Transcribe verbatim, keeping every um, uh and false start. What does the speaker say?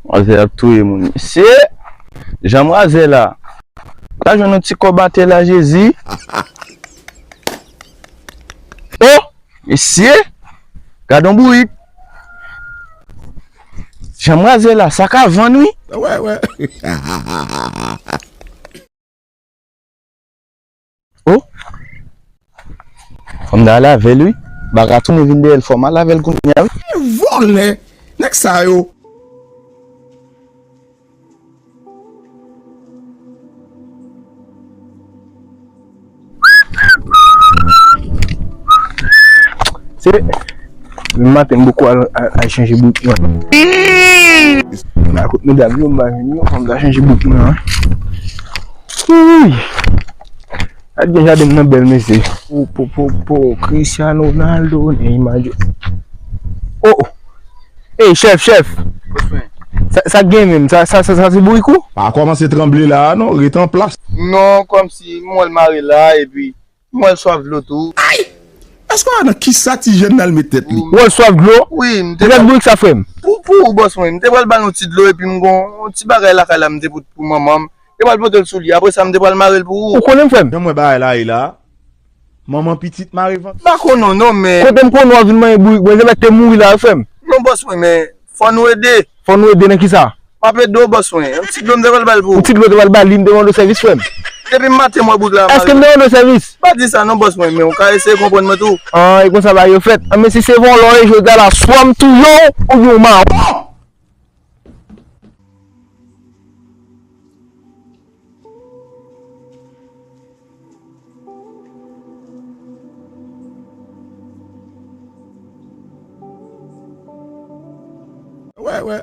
Manzè ap touye moun. Mesye! Jan manzè la. Ta jwenn yon ti kòb atè la, Jezi. Oh! Mesye! Gad yon bourik. Jan manzè la, sa ka vann, wi. Wè, wè. Oh! Fò m ta al avè l, wi. M pa ka tounen vin dèyè l, fò m al avè l kounye a, wi. Vòlè! Nèg sa yo! Se menm maten m poko al, al, al chanje bout mwen. Ba kout medam yo, m pa jwenn yo, fò m ta chanje bout mwen an. Wouy! Gad jan jaden m nan bèl, mesye. Po, po, po, po, Cristiano Ronaldo, Neymar Jo-, oh, oh. Ey, chèf, chèf. Sa, sa gen menm? Sa, sa, sa, sa se bourik ou? Pa kòmanse tranble la a non, ret an plas. Non, kòmsi m wè l mare la, epi m wè l swaf dlo tou. Ay! Èske w wè nan kisa ti jèn nan al met tèt li? Ou wè l swaf dlo? Wi, m te. Poutèt bourik sa, frè m? Pou, pou ou, bòs mwen, m te pral ba l yon ti dlo, epi m gon yon ti bagay lakay la, m te pou, pou manman m. M te pral pote l sou li, apre sa, m te pral mare l pou ou. Ou konnen m, frè m? Jan m wè bagay la ye la, manman pitit mare vant. M pa konnen w non, men. Kote m konnen w ap vin manyen bourik mwen, se mèt te mouri la, frè m. Non, bòs mwen, men fò nou ede. Fò nou ede nan kisa? M ap ede w, bòs mwen. Yon ti dlo m te pral ba l pou ou. Yon ti dlo te pral ba li, m te mande w sèvis, frè m. Depi maten m wè bourik la mare. Èske m te mande w sèvis? Pa di sa non, bòs mwen, men ou ka eseye konprann mwen tou. An, e konsa bagay yo fèt. An, men si se vòlò w ye, jodi a la, swa m touye w, oubyen w mare w. Wè, wè.